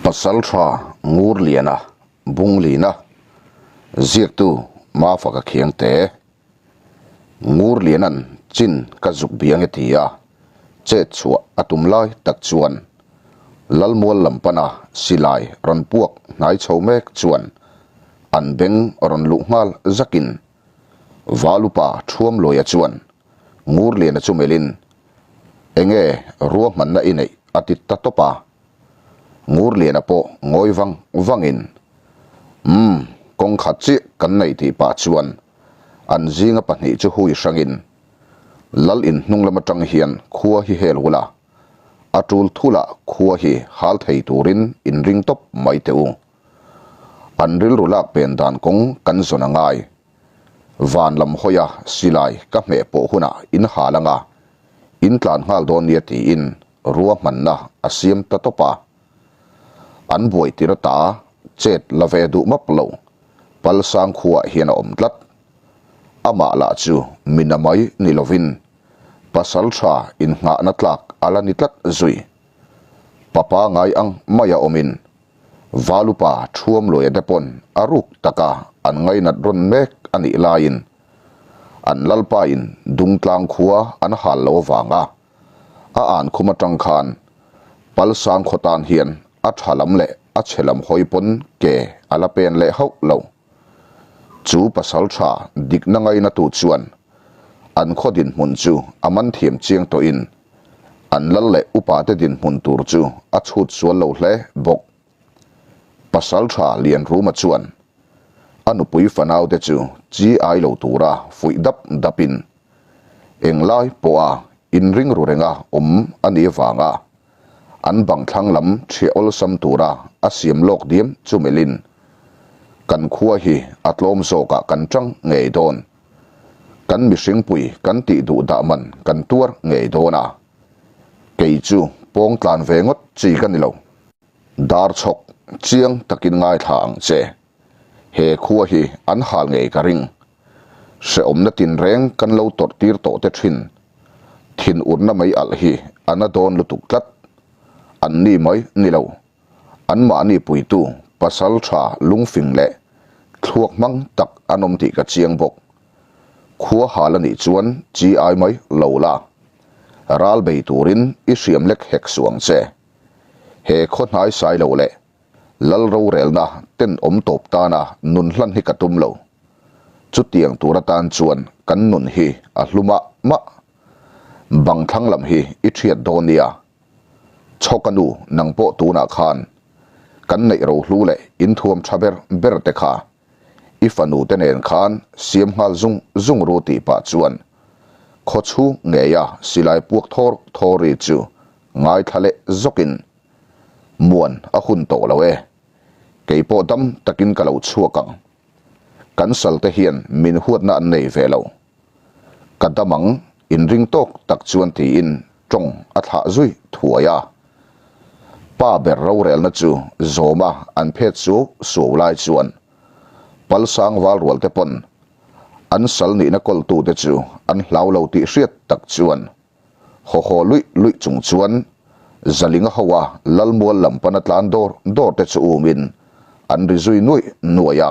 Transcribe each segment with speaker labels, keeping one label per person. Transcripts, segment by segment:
Speaker 1: Pasaltha Ngurliana Bunglina ziaktu Mafaka Khiangte Ngurliana'n chin ka zuk biang e ti a, chet chhuah a tum lai tak chuan Lalmual lam pana silai rawn puak hnai chho mek chuan an beng rawn luh nghal zakin Valupa Thuamluaia chuan Ngurliana chu melhin, Enge ruahmanna i neih? a ti ta tawp a. Ngurliana pawh ngawi vang vangin, Umm, kawng khat chiah kan nei tih pah chuan an zinga pahnih chu hui hrangin, Lal in hnung lam atang hian khua hi hel ula, a tul thulah khua hi hal thei turin inring tawp mai teh u. An rilru lak pen dan kawng kan zawn a ngai. Van lam hawia silai ka hmeh pawh hunah in hal anga in tlan nghal dawn nia tiin ruahmanna a siam ta tawp a. An buai tir ata chet la ve duh map lo, Palsang khuaah hian a awm tlat. Amah lah chu mina mai ni lovin pasal tha innghahna tlak a la ni tlat zui. Papa ngai ang maia awmin Valupa Thuamluaia te pawn a ruk taka an ngainat rawn mek a nih laiin an lalpain Dungtlang khua an hal lo avanga a an khum atang khan Palsang khaw tan hian a tha lam leh a chhe lam hawi pawn ke a la pen leh hauh lo. Chu pasal tha dikna ngainatu chuan an khaw dinhmun chu a man thiam chiang tawhin An lal leh upate dinhmun tur chu a chhut sual lo hle bawk. Pasaltha Lianruma chuan a nupui fanaute chu chi ai lo tura fuih dap dapin englai pawha inring ru renga awm a nih avanga an bang thlang lam ṭhiah awlsam tura a siam lawk diam chu melhin kan khua hi a tlawm zawkah kan ṭang ngei dawn. Kan mihringpui kan tih duh dah man kan tuar ngei dawn a, kei chu pawng tlan ve ngawt chi ka ni lo. Dar chhawk chiang takin ngaithla ang che. He khua hi an hal ngei ka ring. Hrehawmna tinreng kan lo tawrh tir tawh te thin. Thin urna mai alh hi a na dawn lutuk tlat. An ni mai ni lo. Anmahni puitu pasal tha lungfing leh thluak hmang tak an awm tih ka chiang bawk. Khua hal a nih chuan chi ai mai lo la. Ral bei turin i hriam lek hek suh ang che. He khaw hnai sai lo leh lal rorelna tenawm tawp tana nun hlan hi ka tum lo. Chutiang tur atan chuan kan nun hi a hlu mah mah. Bang thlang lam hi i thiat dawn nia. Chhawka nu nang pawh tunah khan kan neih rohlu leh inthuam tha ber ber te kha i fanu te nen khan siam nghal zung zung ru tih pah chuan khaw chhung ngeia silai puak thawr thawr ri chu ngaithla leh zawkin Muan a hun tawh lo e, kei pawh dam takin ka lo chhuak ang. Kan sal te hian min huatna an nei ve lo. Ka dam ang, inring tawk tak chuan tiin tawng a thlah zui thuai a. Pa ber rorelna chu zawma an phet suau suau lai chuan Palsang valrual te pawn an sal nihna kawltute chu an hlau lo tih hriat tak chuan haw haw luih luih chung chuan Zalinga hoa Lalmual lam pana tlan dawr dawr te chu umin an ri zui nuaih nuaih a.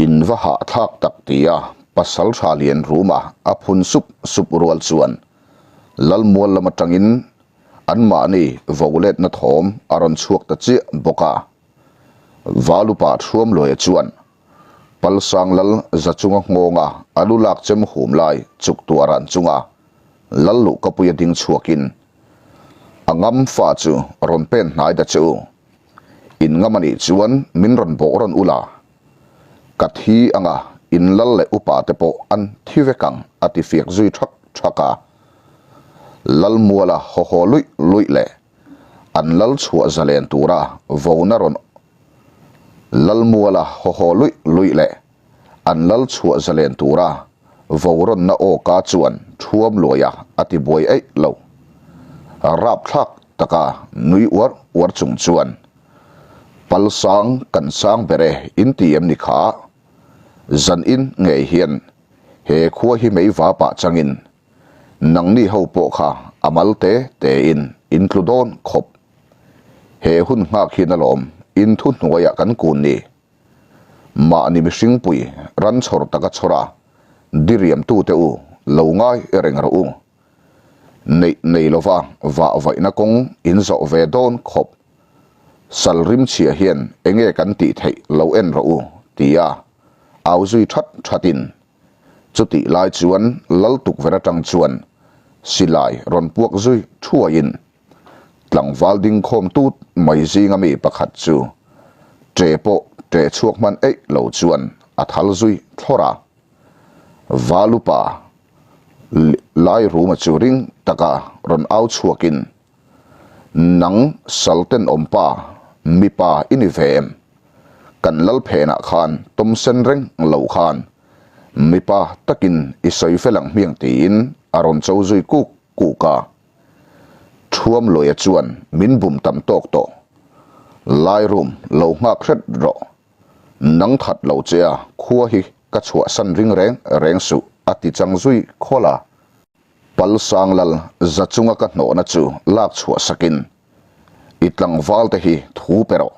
Speaker 1: In va hahthlak tak tia pasal tha lian ruma a phun sup sup rual chuan Lalmual lam atangin anmahni vo letna thawm a rawn chhuak ta chiah bawk a. Valupa Thuamluaia chuan Palsang Lal Zachunga nghawnga a lu lak chem hum lai chuk tuah ran chunga Lal luhkapuia ding chhuakin a ngam fa chu rawn pen hnai ta che u. In ngam a nih chuan min rawn bawh rawn ula, ka thi anga in lal leh upa te pawh an thi vek ang a ti fiak zui thak thak a. Lal muala haw haw luih luih leh an lal chhuah zalen tura vona rawn Lal muala haw haw luih luih leh an lal chhuah zalen tura vo rawnna aw ka chuan thuam luaia a ti buai eih lo. Rapthlak taka nui uar uar chung chuan, Palsang kan sang ber e in ti em ni kha? Zan in ngei hian he khua hi mei va pah changin nangni ho pawh kha a mal te te in in tlu dawn khawp. He hun nghak hian alawm in thu hnuaiah kan kun ni. Mahni mihringpui ran chhawr taka chhawr a, diriamtute u lo ngai reng rawh u. Neih nei lova vah vaihna kawng in zawh ve dawn khawp. Sal rimchhia hian enge kan tih theih lo en rawh u, tia au zui that thatin Chutih lai chuan lal tukverh atang chuan silai rawn puak zui thuaiin tlangval ding khawm tut mai zinga mi pakhat chu ṭe pawh ṭe chhuak hman eih lo chuan a thal zui thlawr a. Valupa Lairuma chu ring taka rawn au chhuakin, Nang sal tenawm pa, mipa i ni ve em? Kan lal phenah khan tawm sen reng lo khan mipa takin i sawi fel ang hmiang tiin a rawn cho zui kuk kuk a. Thuamluaia chuan min bum tam tawk tawh. Lairum lo nghak hret rawh. Nang that lo che a khua hi ka chhuahsan ring reng reng suh a ti chang zui khawl a. Palsang lal za chunga ka hnawhna chu lak chhuah sakin, I tlangval te hi thu pe rawh.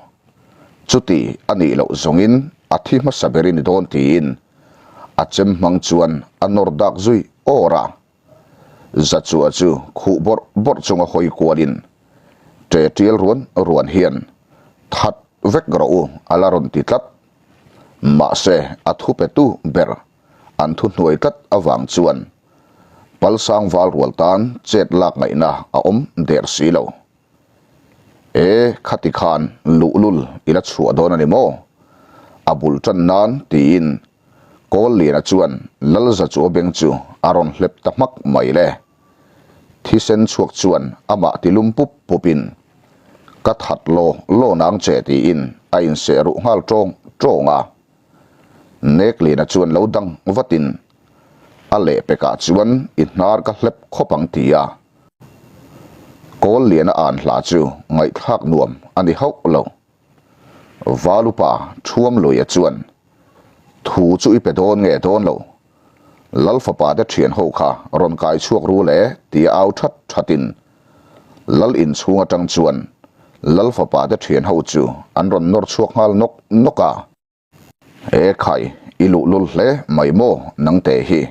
Speaker 1: Chuti a nih loh zawngin a thi hmasa ber i ni dawn tiin a chem hmang chuan a nawr dak zui awr a. Zachua chu khuh bawrh bawrh chunga hawi kualin ṭe ṭial ruan ruan hian that vek rawh u a la rawn ti tlat. Mahse a thu petu ber an thu hnuai tlat avang chuan Palsang val rual tan chet lak ngaihna a awm der si lo. E, khati khan luhlul i la chhuah dawn a ni maw? A bul tan nan tiin Kawlliana chuan Lalza chu a beng chu a rawn hlep ta hmak mai le. Thisen chhuak chuan amah ti lum pup pupin, Ka that law law nang che tiin a inseh ruh nghal tawng tawng a. Neklina chuan lo dang vatin a lehpekah chuan i hnar ka hlep khawp ang ti a. Kawlliana an hla chu ngaihthlak nuam a ni hauh lo. Valupa Thuamluia chuan thu chu i pe dawn nge dawn lo. Lal fapa te thian ho kha rawn kai chhuak ru le tia au that thatin Lal inchhung atang chuan Lal fapa te thian ho chu an rawn nawr chhuak nghal nawk nawk a. E khai, i luhlul hle mai maw nangte hi?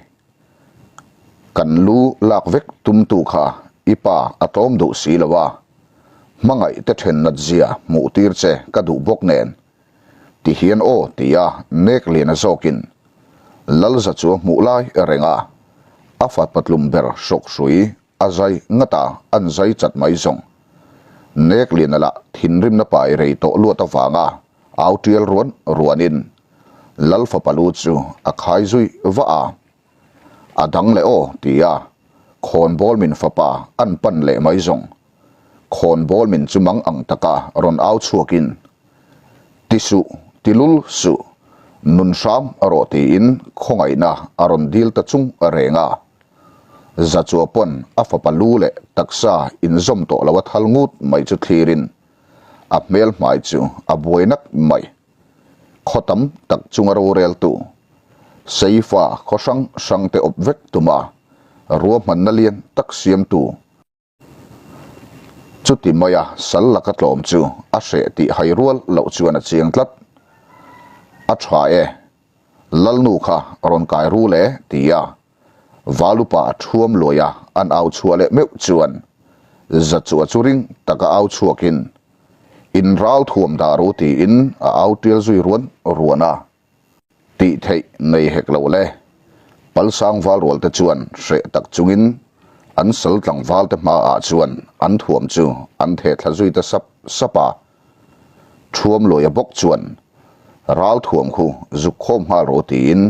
Speaker 1: Kan lu lak vek tumtu kha i pa a tlawm duh si lo a, hmangaih te then nat zia hmuh tir che ka duh bawk nen ti hian aw tia nek liana zawkin Lalza chu a hmuh lai reng a, a fat patlum ber hrawk hrui A zai ngat a, an zai chat mai zawng. Nek liana lah thinrimna pai rei tawh luat avanga au tial ruan ruanin Lal fapa lu chu a khai zui vah a. A dang leh aw ti a, khawnbawl min fapa an pan leh mai zawng. Khawnbawl min chu mang ang taka rawn au chhuakin, Ti suh, ti lul suh, nun hram rawh tiin khawngaihna a rawn dil ta chung reng a. Zachua pawn a fapa lu leh taksa inzawm tawh lo a thal ngut mai chu thlirin a hmel hmai chu a buai nak mai. Khaw tam tak chunga roreltu Seifa khaw hrang hrang te awp vek tuma ruahmanna lian tak siamtu Chuti maia sal laka tlawm chu a hreh tih hai rual loh chuan a chiang tlat. A tha e, Lalnu kha rawn kai ru le ti a, Valupa a thuam luai a an au chhuah leh meuh chuan Zachua chu ring taka au chhuakin in ral thuam dah ru tiin a au tial zui ruan ruan a. Tih theih nei hek lo le. Palsang valrual te chuan hreh tak chungin an sal tlangval te hmaah chuan an thuam chu an theh thla zui ta sap sap a. Thuamluaia bawk chuan ral thuam khu zuk khawm nghal rawh tiin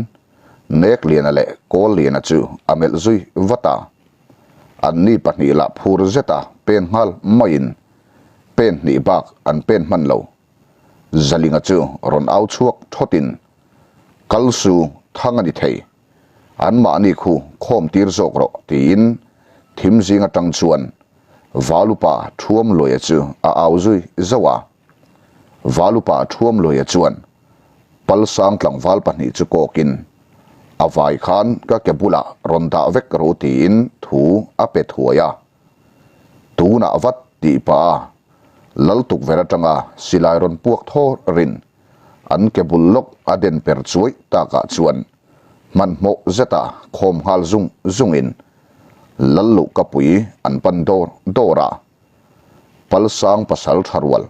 Speaker 1: Nekliana leh Kawlliana chu a melh zui vat a. Anni pahnih lah phur zeta pen nghal maiin pen hnih bak an pen hman lo. Zalinga chu rawn au chhuak thawtin, Kal su, thang a ni thei. Anmahni khu khawm tir zawk rawh, tiin thim zing atang chuan Valupa Thuamluaia chu a au zui zauh a. Valupa Thuamluaia chuan Palsang tlangval pahnih chu kawkin, A vai khan ka ke bulah rawn dah vek ru, tiin thu a pe thuai a. Tunah vat tih pah a. Lal tukverh atanga silai rawn puak thawr rin an ke bul lawk a den per chuai takah chuan hmanhmawh zeta khawm nghal zung zungin Lal luhkapui an pan dawr dawr a. Palsang pasal tha rual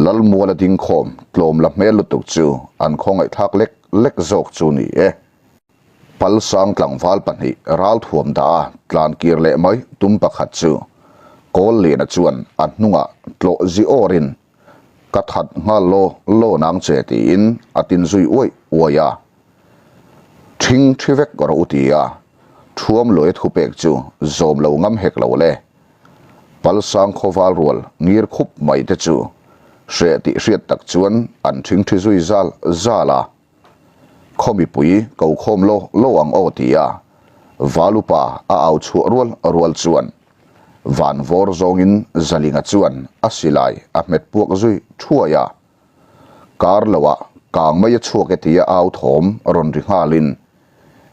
Speaker 1: Lalmuala dingkhawm tlawm la hmel lutuk chu an khawngaihthlak lek lek zawk chu ni e. Palsang tlangval pahnih ralthuam dah a tlan kir leh mai tum pakhat chu Kawlliana chuan a hnungah tlawh zi awrin ka that nghal law law nang che tiin a tin zui uai uai a. Ṭhing ṭhi vek rawh u ti a, ṭhuam luaia thupek chu zawm lo ngam hek lo le. Palsang khawval rual ngir khup mai te chu hreh tih hriat tak chuan an ṭhing ṭhi zui zal zal a. Khaw mipui ko khawm law law ang aw ti a, Valupa a au chhuah rual rual chuan van vawr zawngin Zalinga chuan a silai a hmet puak zui thuai a. Kar loah kang mai a chhuak e tia au thawm rawn ri nghalin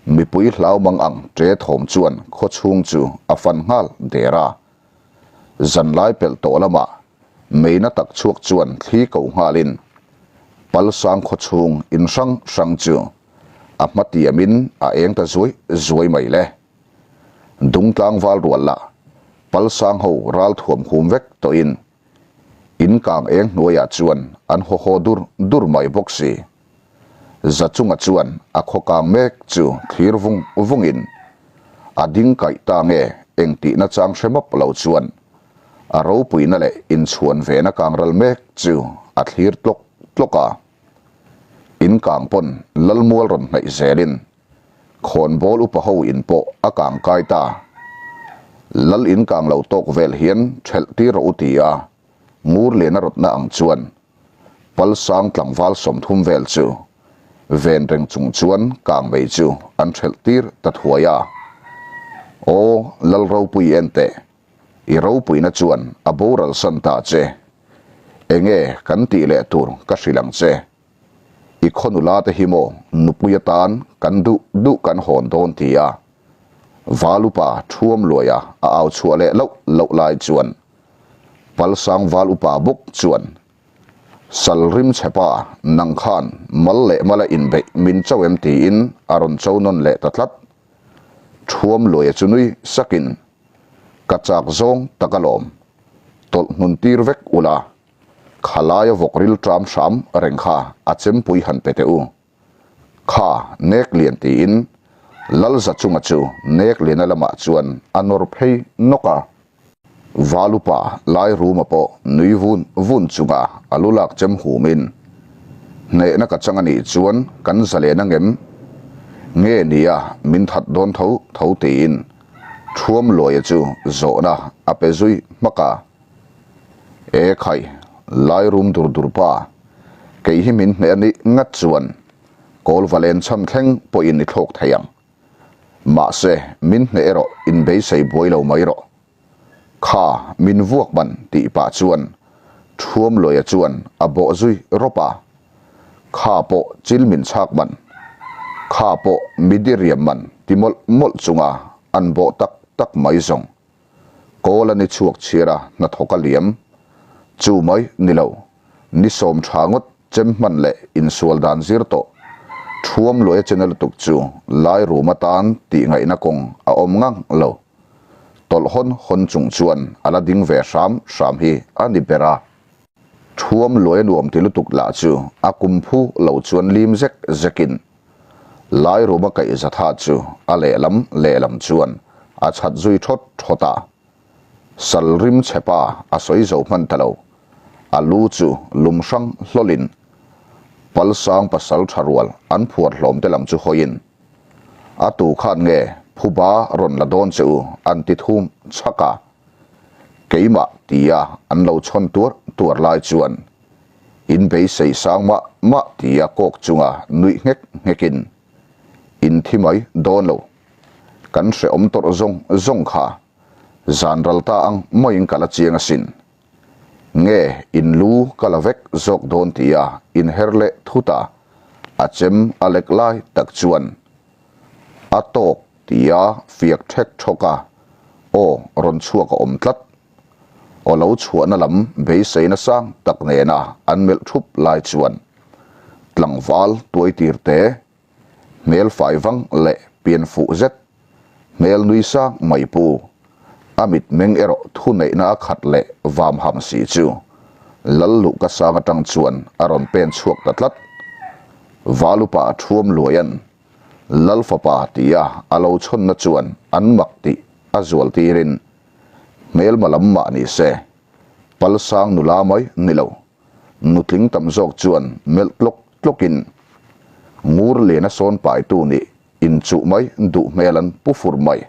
Speaker 1: mipui hlau mang ang ṭe thawm chuan khaw chhung chu a fan nghal der a. Zanlai pelh tawh lamah meina tak chhuak chuan thli ko nghalin Palsang khaw chhung in hrang hrang chu a hma tiamin a eng ta zuai zuai mai le. Dungtlang val rual lah Palsang ho ral thuam hum vek tawhin In kang eng hnuaiah chuan an haw haw dur dur mai bawk si. Zachunga chuan a khaw kang mek chu thlir vung vungin a ding kaih ta nge eng tihna chang hre mawp lo chuan a ropuina leh inchhuan vena kang ral mek chu a thlir tlawk tlawk a. In kang pawn Lalmual rawn hnaih zelin Khawnbawl upa ho in pawh a kang kai ta. Lal in kang lo tawk vel hian thelh tir rawh u ti a, ngur lian a rawtna ang chuan Palsang tlangval 30 vel chu ven reng chung chuan kang mei chu an thelh tir ta thuai a. Aw Lal ropui en teh, i ropuina chuan a boral san ta che. Enge kan tih leh tur ka hrilh ang che. I khaw nula te hi maw nupui atan kan duh duh kan hawn dawn ti a, Val upa Thuam Luaia a au chhuah leh loh loh lai chuan Palsang Val upa bawk chuan Sal rim chhe pa nang khan mal leh mala inbeih min cho em tiin a rawn cho nawn leh ta tlat. Thuam Luaia chu nui sakin Ka chak zawng tak alawm, tawlh hnun tir vek ula, Khalaia vawk ril ṭam hram reng kha a chempui han pe teh u. Kha nek lian tiin Lalza chunga chu nek liana lamah chuan a nawr phei nawk a. Valupa lai ruma pawh nui vun vun chunga a lu lak chem humin, Hnehna ka chang a nih chuan kan zalen angem? Nge nia min that dawn tho tho tiin Thuamluaia chu zawhna a pe zui hmak a. E khai, lai rum dur dur pa, kei hi min hneh a nih ngat chuan kawl va len chhan thleng pawhin i thlawk thei ang. Mahse, min hneh erawh in beisei buai lo mai rawh. Kha, min vuak man tih pah chuan Thuamluaia chuan a bawh zui rawp a. Kha pawh chil min chhak man, kha pawh midiriam man ti mawlh mawlh chunga an bawh tak tak mai zawng. Kawl a ni chhuak chhiar a, hnathawk a liam. Chu mai ni lo, ni sawm tha ngawt chem hman leh insual dan zir tawh. Thuam luaia chena lutuk chu lai rum atan tih ngaihna kawng a awm ngang lo. Tawlh hawn hawn chung chuan a la ding ve hram hram hi a ni ber a. Thuam luaia nuam ti lutuk lah chu a kum phu lo chuan lim zek zekin Lai ruma kaih zatha chu a lehlam lehlam chuan a chhat zui thawt thawt a. Sal rim chhe pa a sawi zo hman ta lo. A lu chu lum hrang hlawlin Palsang pasal tha rual an phuar hlawm te lam chu hawiin a tu khan nge phuba rawn la dawn che u an ti thum chhak a. Keimah tia an lo chhawn tuar tuar lai chuan In beisei sang mah mah tia kawk chunga nuih nghek nghekin in thi mai dawn lo. Kan hrehawm tawrh zawng zawng kha zan ral ta ang maiin ka la chiang asin. Nge in lu ka la vek zawk dawn tia in her leh thut a, a chem a lek lai tak chuan a tawk tia fiak thek thawk a, aw rawn chhuak a awm tlat. Aw lo chhuahna lam beiseina sang tak nena an melh thup lai chuan tlangval tuaitir te, hmel fai vang leh pian fuh zet, hmel nui sang mai pu, a mitmeng erawh thuneihna a khat leh vam ham si chu Lal luhka sang atang chuan a rawn pen chhuak ta tlat. Valupa Thuam Luaian Lal fapa tia a lo chhawnna chuan an mak tih a zual tirin hmelma lam mah ni se, Palsang nula mai ni lo, nutling tam zawk chuan melh tlawk tlawkin ngur liana sawn paitu nih inchuh mai duh hmel an pu fur mai.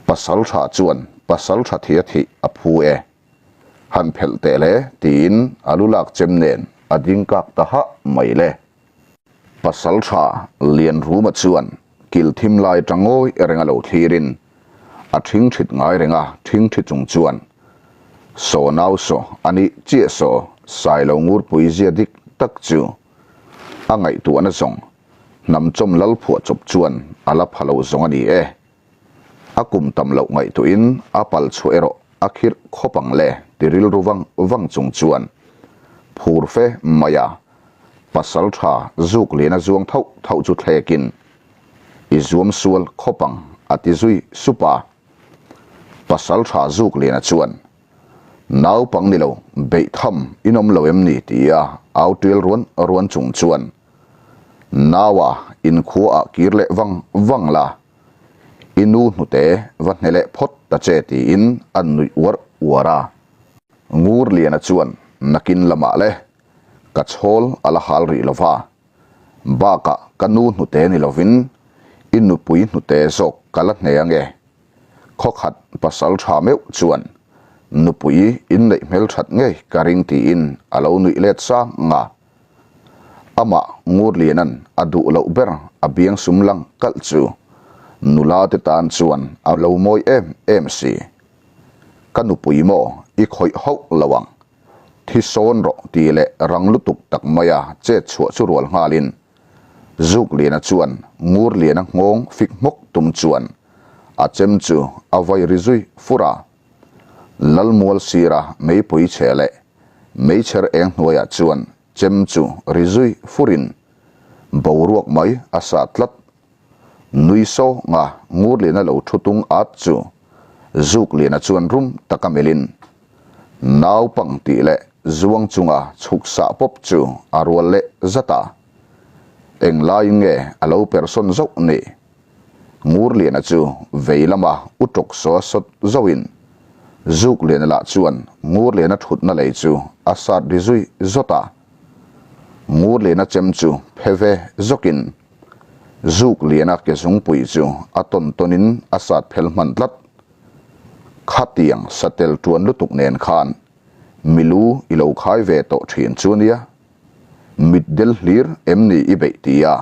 Speaker 1: Pasal tha chuan pasal tha thih a thih a phu e. Han phelh teh le tiin a lu lak chem nen a ding kak ta hah mai le. Pasal tha Lianruma chuan kil thim lai ta ngawi reng a lo thlirin a thing thit ngai reng a, thing thi chung chuan Saw nau saw a nih chiah saw Sailo Ngurpui zia dik tak chu a ngaihtuahna zawng hnamchawm lal phuah chawp chuan a la pha lo zawng a ni e. A kum tam loh ngaihtuahin a pal chhuah erawh a khirh khawp ang le ti rilru vang vang chung chuan phur fe mai a, pasal tha zuk lian a zuang thauh thauh chu thlekin i zuam sual khawp ang a ti zui sup a. Pasal tha zuk liana chuan naupang ni lo beih tham inawm lo em ni tia au tial ruan ruan chung chuan naua inkhua ah kir leh vang vang la, I nu hnute va hne leh phawt ta che tiin an nuih uar uar a. Ngurliana chuan nakin lamah le ka chhawl a la hal rih lova, bakah ka nu hnute ni lovin i nupui hnute zawk ka la hne ange. Khawkhat pasal tha meuh chuan nupui inneih hmelthat ngei ka ring tiin a lo nuih let sang a. Amah Ngurliana'n a duh loh ber a biang sum lang kalh chu nula te tan chuan a lo mawi em em si. Ka nupui maw i khawih hauh lo ang, thi sawn rawh tih leh rang lutuk tak maia chet chhuah chu rual nghalin Zukliana chuan Ngurliana nghawng fik hmawk tum chuan a chem chu a vai ri zui fur a. Lalmual sira meipui chhe leh meichher eng hnuaiah chuan chem chu ri zui furin boruak mai a sa tlat. Nui sawnga Ngurliana lo thu tung at chu Zukliana chuan rum taka melhin naupang tih leh zuang chunga chhuk sah pawp chu a rual leh zat a. Englaiin nge a lo persawn zauh ni? Ngurliana chu vei lama u tawk saw a sawt zauhin Zukliana lah chuan Ngurliana thutna lei chu a sat ri zui zawt a. Ngurliana chem chu phe ve zawkin Zukliana ke zungpui chu a tawn tawnin a sat phel hman tlat. Khatiang satel tuan lutuk nen khan milu i lo khai ve tawh thin chu nia. Mitdel hlir em ni i beih ti a?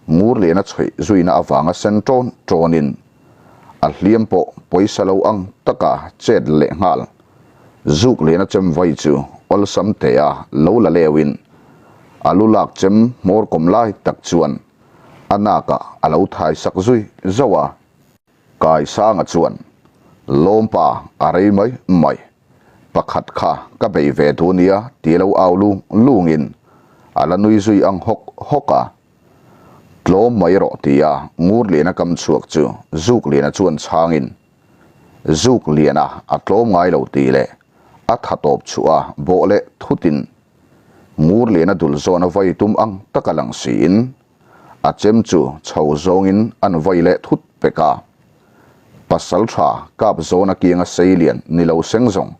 Speaker 1: Ngurliana chhuih zuina avanga sen ṭawn ṭawnin a hliam pawh pawisa lo ang taka chet leh nghal. Zukliana chem vai chu awlsam tea lo la leuin a lu lak chem hmawr kawm lai tak chuan a nakah a lo thai sak zui zauh a. Kaisanga chuan Lawmpa a rei mai mai. Pakhat kha ka bei ve duh nia ti lo au lung lungin a la nui zui ang hawk hawk a. Tlawm mai rawh tia Ngurliana kam chhuak chu Zukliana chuan chhangin Zukliana a tlawm ngai lo tih leh a tha tawp chhuah a bawh leh thutin Ngurliana dul zawn a vai tum ang taka lang siin a chem chu chho zawngin an vai leh thut pek a. Pasal tha kap zawn a kianga sei lian ni lo seng zawng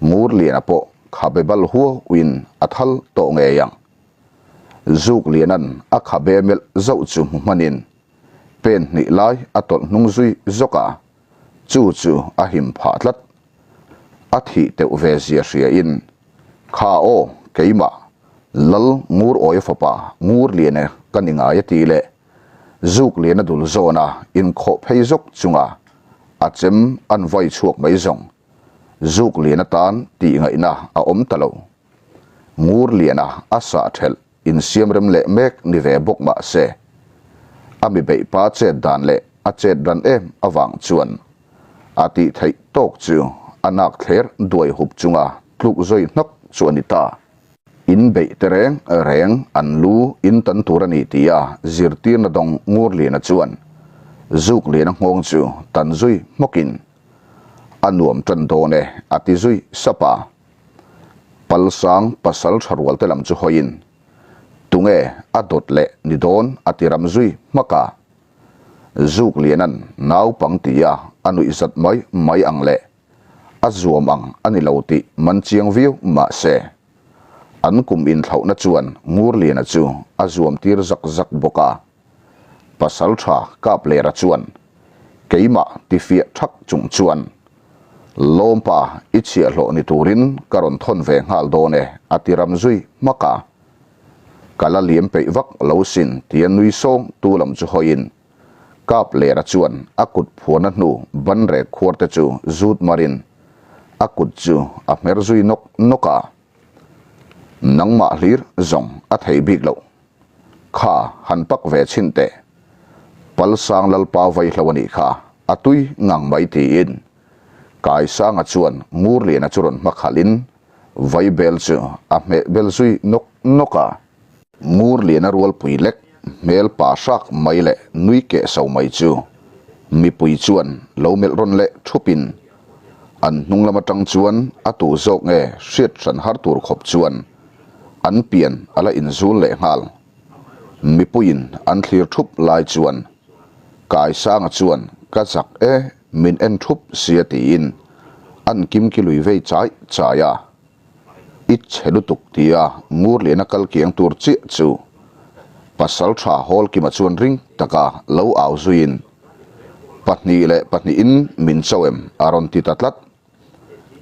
Speaker 1: Ngurliana pawh khabe bal huauin a thal tawh ngei ang. Zukliana'n a khabe melh zauh chu hmu hmanin pen hnih lai a tawlh hnung zui zawk a, chu chu a him phah tlat. A thih teuh ve zia hriain, Kha aw, keimah, Lal Ngur Awia fapa Ngurliana ka ni ngai a ti leh Zuk lian a dul zawn a inkhawh phei zawk chunga a chem an vai chhuak mai zawng. Zuk lian atan tih ngaihna a awm ta lo. Ngur liana a sah thelh insiam rem leh mek ni ve bawk mah se, a mi beih pa chet dan leh a chet ran em avang chuan a tih theih tawk chu a nak thler duai hup chunga tluk zawi hnawk chu a ni ta. In beih te reng reng an lu in tan tur a ni tia zirtirna dawng Ngurliana chuan Zukliana nghawng chu tan zui hmawkin a nuam tan dawn e a ti zui sap a. Palsang pasal tha rual te lam chu hawiin tunge a dawt leh ni dawn a ti ram zui hmak a. Zukliana'n naupang tia a nuih zat mai mai ang leh a zuam ang a ni lo tih man chiang viau mah se, an kum inthlauhna chuan Ngurliana chu a zuam tir zak zak bawk a. Pasaltha Kaplera chuan keimah tifiah thak chung chuan, Lawmpa i chhiahhlawh ni turin ka rawn thawn ve nghal dawn e a ti ram zui hmak a. Ka la liam peih vak lo sin tia nui sawng tu lam chu hawiin Kap Lera chuan a kut phuarna hnu ban rek khuar te chu zut marin a kut chu a hmer zui nawk nawk a. Nangmah hlir zawng a thei bik loh. Kha han pak ve chhin teh. Palsang Lalpa vaihlo a nih kha, a tui ngang mai tiin Kaisanga chuan Ngurliana chu rawn hmakhalhin Vaibel chu a hmeh bel zui nawk nawk a. Ngurliana rualpui lek hmel pa hrak mai leh nui keh so mai chu mipui chuan lo melh rawn leh thupin an hnung lam atang chuan a tu zawk nge hriat hran har tur khawp chuan an pian a la inzul leh nghal. Mipuiin an thlir thup lai chuan Kaisanga chuan ka zak e min en thup sia tiin an kimki lui vei chai chai a. I chhe lutuk tia Ngurliana kal kiang tur chiah chu Pasaltha Hawlkima chuan ring taka lo au zuiin pahnih leh pahnihin min cho em a rawn ti ta tlat.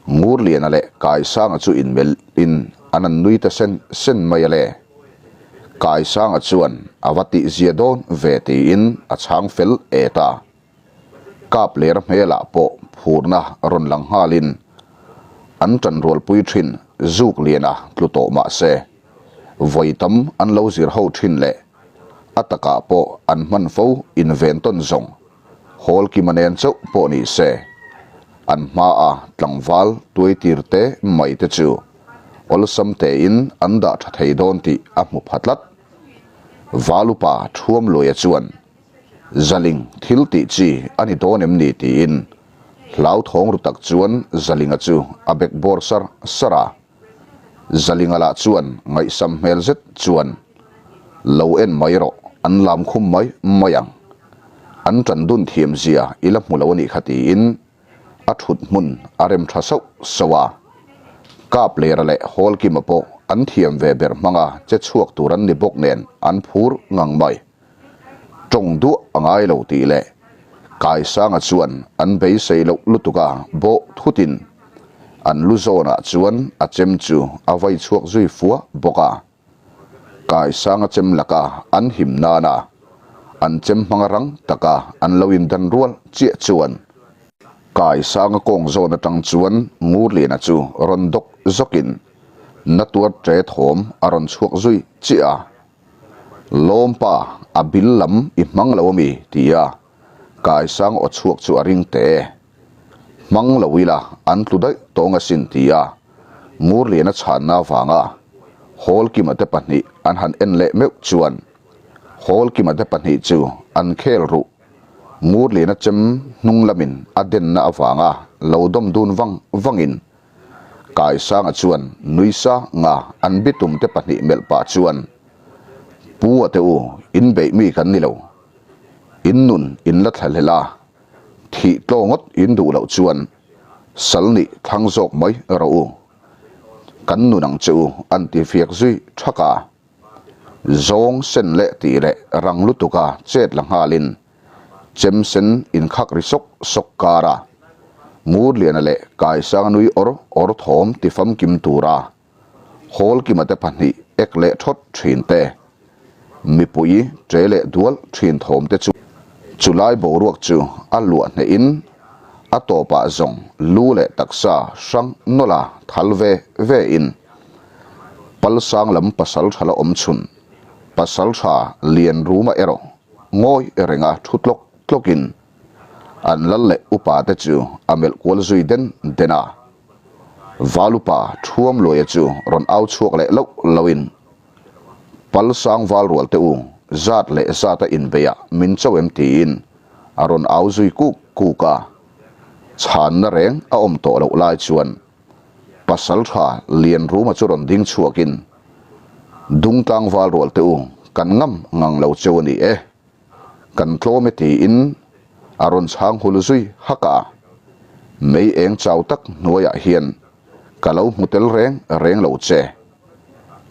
Speaker 1: Ngurliana leh Kaisanga chu inmelhin an an nui ta sen sen mai a le. Kaisanga chuan a va tihzia dawn ve tiin a chhang fel et a. Kap ler hmelah pawh phurna rawn lang nghalin an ṭanrualpui ṭhin zuk liana tlu tawh mah se, vawi tam an lo zir ho ṭhin leh a takah pawh an hman fo inven tawn zawng Hawlkima nen chauh pawh ni se, an hmaa tlangval tuaitir te mai te chu awlsam tein an dah ṭha thei dawn tih a hmu pha tlat. Valupa Thuamluaia chuan Zaling thil tih chi a ni dawn em ni tiin hlauthawng ru tak chuan Zalinga chu a bek bawr sar sar a. Zalinga lah chuan ngaihsam hmel zet chuan lo en mai rawh an lam khum mai mai ang. An tan dun thiam zia i la hmu lo a nih kha tiin a thut hmun a rem tha sauh sauh a. Kaplera leh Hawlkima pawh an thiam ve ber hmanga che chhuak tur an ni bawk nen an phur ngang mai. Tawng duah a ngai lo tih leh Kaisanga chuan an beisei loh lutuk a bawh thutin an lu zawnah chuan a chem chu a vai chhuak zui fua bawk a. Kaisanga chem laka an him nana an chem hmanga rang taka an lo indan rual chiah chuan Kaisanga kawng zawn atang chuan Ngurliana chu rawn dawk zawkin na tuar ṭe thawm a rawn chhuak zui chiah a. Lawmpa, a bil lam i hmang lo ami? ti a Kaisang aw chhuak chu a ring teh e. Hmang lo ila an tlu daih tawng asin ti a Ngurliana chhanna avanga Hawlkima te pahnih an han en leh meuh chuan Hawlkima te pahnih chu an khel ruh. Ngurliana chem hnung lamin a denna avanga lo dawm dun vang vangin Kaisanga chuan nui sanga an bitum te pahnih melh pah chuan, Pu a te u, in beih mi kan ni lo. In nun in la thlahlel a, thih tlaw ngawt in duh loh chuan sal nih thlang zawk mai rawh u. Kan nun ang che u an ti fiak zui thak a. Zawng sen leh tih leh rang lutuk a chet la nghalin Chem sen inkhak ri sawk sawk kar a, Ngurliana leh Kaisanga nui awr awr thawm ti famkim tura Hawlkima te pahnih ek leh thawt thin te, mipui ṭe leh dual thin thawm te chu chulai boruak chu a luah hnehin a tawpah zawng lu leh taksa hrang nawlh a thal ve ve in Palsang lam pasal tha la awm chhun pasal tha Lianruma erawh Ngawi renga thu tlawk tlawkin. An lal leh upa te chu a melh kual zui den den a. Valupa Thuamluaia chu rawn au chhuak leh loh lohin, Palsang valrual te u, zat leh zata inbeiah min cho em tiin a rawn au zui kuk kuk a. Chhanna reng a awm tawh loh lai chuan Pasal tha Lianruma chu rawn ding chhuakin, Dungtlang valrual te u, kan ngam ngang lo cheu a ni e. Kan tlawm e tiin a rawn chhang hul zui hak a. Mei eng chau tak hnuaiah hian ka lo hmu tel reng reng lo che.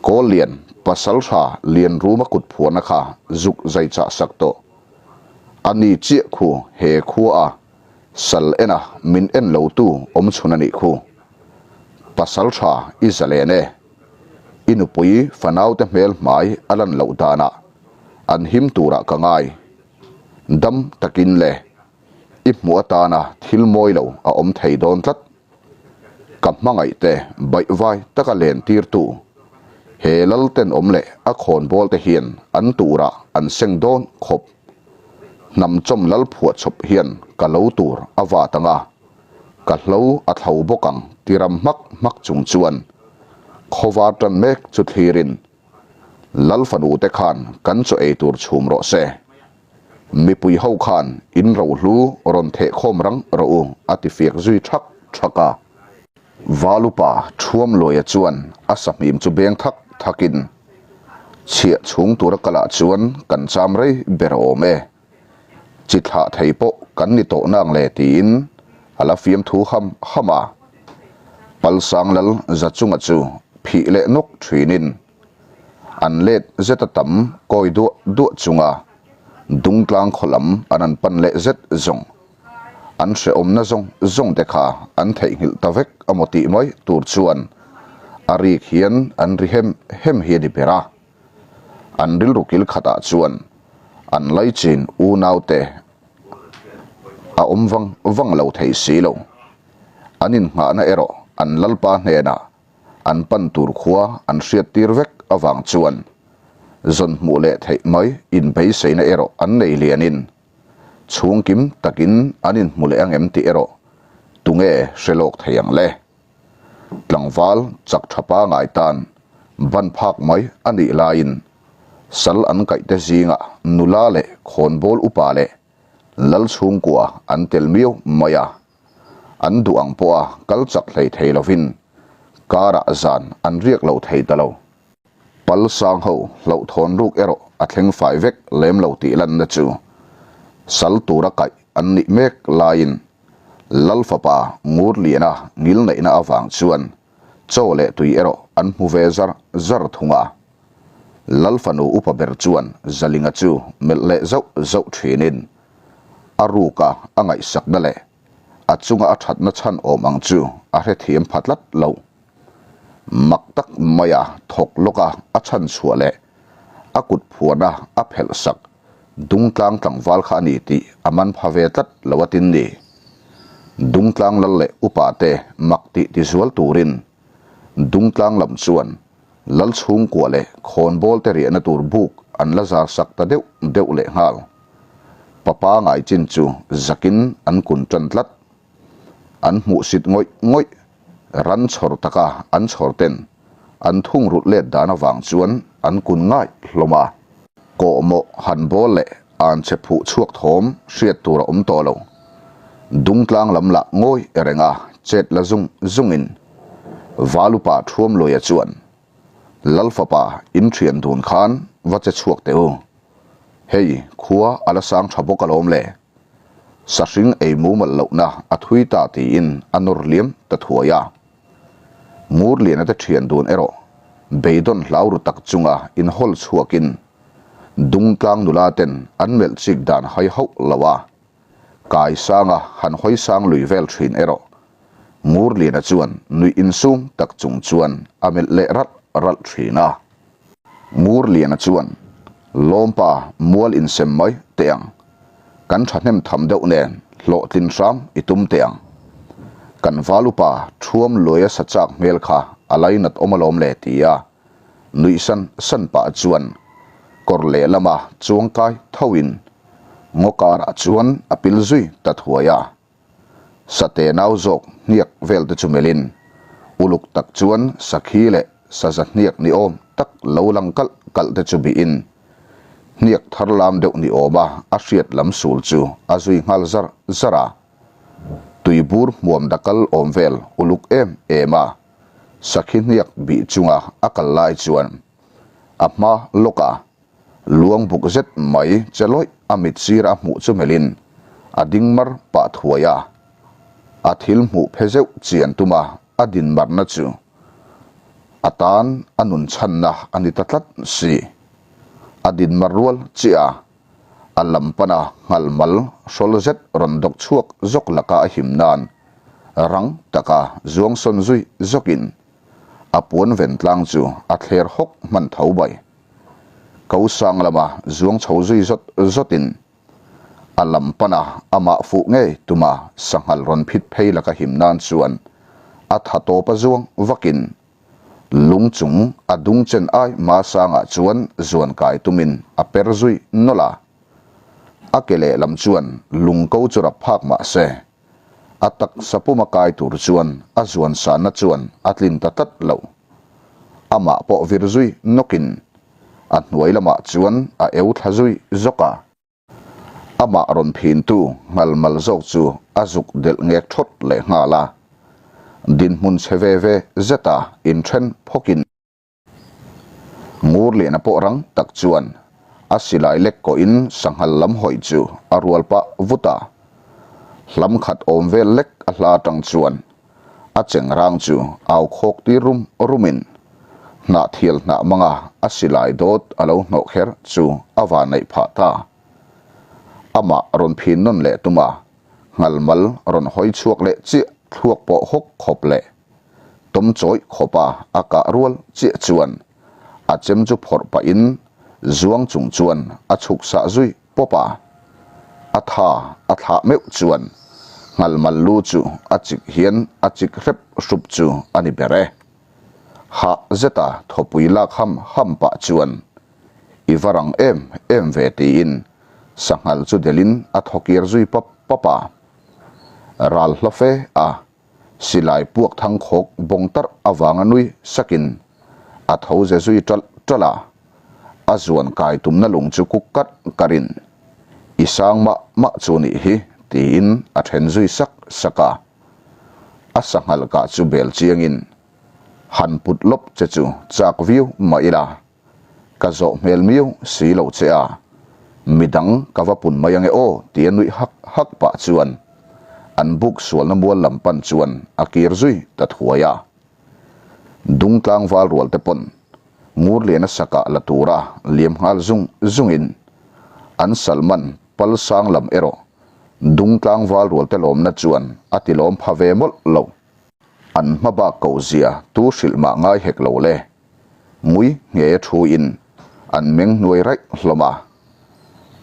Speaker 1: Kawllian pasal tha Lianruma kut phuahna kha zuk zai chah sak tawh. A ni chiah khu he khua a sal en a min en lo tu awm chhun a nih khu. Pasal tha i zalen e. I nupui fanaute hmel hmai a lan loh danah an him turah ka ngai. Dam takin le i hmuh atana thil mawi lo a awm thei dawn tlat. Ka hmangaihte baihvai taka len tirtu he lal tenawm leh a khawnbawl te hian an turah an seng dawn khawp. Hnam chawm lal phuahchawp hian ka lo tur a vat ang a, ka hlo a thlo bawk ang ti ram hmak hmak chung chuan khawvar tan mek chu thlirin Lal fanu te khan kan chaw ei tur chhum rawh se. Mipui ho khan in rohlu rawn theh khawm rang rawh u a ti fiak zui thak thak a. Valupa Thuamluaia chuan a sahmim chu beng thak thakin chhiah chhung tura kalah chuan kan cham rei ber awm e. Chi thlah thei pawh kan ni tawh nang le tiin a la fiamthu ham ham a. Palsang lal Zachunga chu phih leh nawk thinin an let zet a tam kawi duah duah chunga Dungtlang khaw lam an an pan leh zet zawng an hrehawmna zawng zawng te kha an theihnghilh ta vek amaw tih mai tur chuan a rik hian an ri hem hem hi a ni ber a. An rilru kil khatah chuan an laichin unaute a awm vang vang lo thei si lo. An innghahna erawh an lalpa hnenah an pan tur khua an hriattir vek avang chuan zawn hmuh leh theih mai inbeiseina erawh an nei lianin chhungkim takin an inhmu leh ang em tih erawh tunge hre lawk thei ang le? Tlangval chak tha pangai tan ban phak mai a nih laiin sal an kaihte zingah nula leh khawnbawl upa leh lal chhungkua an tel miau mai a, an duh ang pawha kal chak hlei thei lovin karah zan an riak lo thei ta lo. Pal sang ho hlauhthawn ruk erawh a thleng fai vek lem lo tih lanna chu sal tura kaih an nih mek laiin Lal fapa Ngurliana ngilneihna avang chuan chaw leh tui erawh an hmu ve zar zar thung a. Lal fanu upa ber chuan Zalinga chu melh leh zauh zauh thinin a ruka a ngaihsakna leh a chunga a thatna chhan awm ang chu a hrethiam pha tlat lo. Mak tak maia thawk lawka a chhan chhuah leh a kut phuana a phelh sak Dungtlang tlangval kha a ni tih a man pha ve tlat lo a tin ni. Dungtlang lal leh upa te mak tih tizual turin Dungtlang lam chuan lal chhungkua leh khawnbawl te riahna tur buk an la zar sak ta deuh deuh leh nghal. Papa ngai chin chu zakin an kun tan tlat. An hmuhsit ngawih ngawih ran chhawr taka an chhawr ten an thungrulh let dan avang chuan an kun ngai hlawm a. Kawhmawh han bawl leh an che phuh chhuak thawm hriat tur a awm tawh lo. Dungtlang lam lah ngawi reng a chet la zung zungin Valupa Thuamluaia chuan Lal fapa in thian dun khan va che chhuak teh u. Hei khua a la sang tha bawk alawm le. Sahring ei mumal lohna a thui ta tiin a nawr liam ta thuai a. Ngurliana te thian dun erawh beidawn hlau ru tak chunga inhawl chhuakin Dungtlang nula ten an melh chik dan hai hauh lo a, kai sanga han hawi sang lui vel thin erawh Ngurliana chuan nuih insum tak chung chuan a melh leh ralh ralh thin a. Ngurliana chuan, Lawmpa mual insem mai teh ang. Kan thahnem tham deuh nen hlawhtlin hram i tum teh ang. Kan valupa Thuam Luaia sa chak hmel kha a lainat awm alawm le ti a nuih san san pah chuan kawr lehlama chuangkai tho in. Ngaw karah chuan a pil zui ta thuai a. Sate nau zawk hniak vel te chu melhin uluk tak chuan sakhi leh saza hniak ni awm tak lo lang kalh kalh te chu bihin hniak thar lam deuh ni awma a hriat lam sul chu a zui nghal zar zar a. Tuibur hmuam dakal awm vel uluk em em a sakhi hniak bih chunga a kal lai chuan a hma lawkah Luang buk zet mai che lawih a mit sir a hmuh chu melhin a ding mar pah thuai a. A thil hmuh phe zeuh chian tuma a din marna chu a tan a nun chhanna a ni ta tlat si. A din mar rual chiah a, a lam pana nghal mal hrawl zet rawn dawk chhuak zawk laka a him nan rang taka zuang sawn zui zawkin a puan ven tlang chu a thler hawk hman tho bai. Ko sang lama zuang chho zui zawt zawtin a lam pana amah fuh ngei tuma sanghal rawn phit phei laka him nan chuan a tha tawpa zuang vakin lung chung a dung chen ai hma sangah chuan zuan kai tumin a per zui nawlh a. A ke lehlam chuan lung ko chu rap phak mah se a taksa puma kai tur chuan a zuan sanna chuan a tlin ta tlat lo. Amah pawh vir zui nawkin a hnuai lamah chuan a eu thla zui zawk a. Amah rawn phintu nghal mal zawk chu a zuk delh ngek thawt leh nghal a. Dinhmun chhe ve ve zeta inthen phawkin. Ngurliana pawh rang tak chuan a silai lek kawhin sanghal lam hawi chu a rual pah vut a. Hlam khat awm vel lek a hla atang chuan a cheng rang chu au khawk tir rum rumin hnah thial hnah manga a silai dawt a lo hnawh kher chu a van neih phah ta. Amah rawn phin nawn leh tum a, nghal mal rawn hawi chhuak leh chiah thluak pawh hawk khawp leh Tawm chawih khawpa a kah rual chiah chuan a chem chu phawrh pahin zuang chung chuan a chhuk sah zui pawp a. A tha a thlah meuh chuan nghalmal lu chu a chik hian a chik hrep hrup chu a ni ber e. Hah zeta thawpui lak ham ham pah chuan i va rang em em ve tiin sanghal chu delhin a thawkir zui pap pap a. Ral hla fe a Silai puak thang khawk bawng tarh avanga nui sakin a tho ze zui ṭalh ṭalh a, a zuan kai tumna lung chu kuk karh karhin, I sang mah mah chu nih hi, tiin a then zui sak sak a. A sanghal kah chu bel chiangin, Han put lawp che chu chak viau mah ila, Ka zawh hmel miau si lo che a, midang ka va pun mai ange aw tia nuih hak hak pah chuan an buk sualna mual lam pan chuan a kir zui ta thuai a. Dung tlangval rual te pawn Ngurliana sakah la tura liam nghal zung zungin an Salman pal sang lam erawh Dung tlangval rual te lawmna chuan a ti lawm pha ve mawlh lo. An hma bak ko zia tu hrilh mah ngai hek lo le. Ngui nge thu in an meng hnuai raih hlawm a.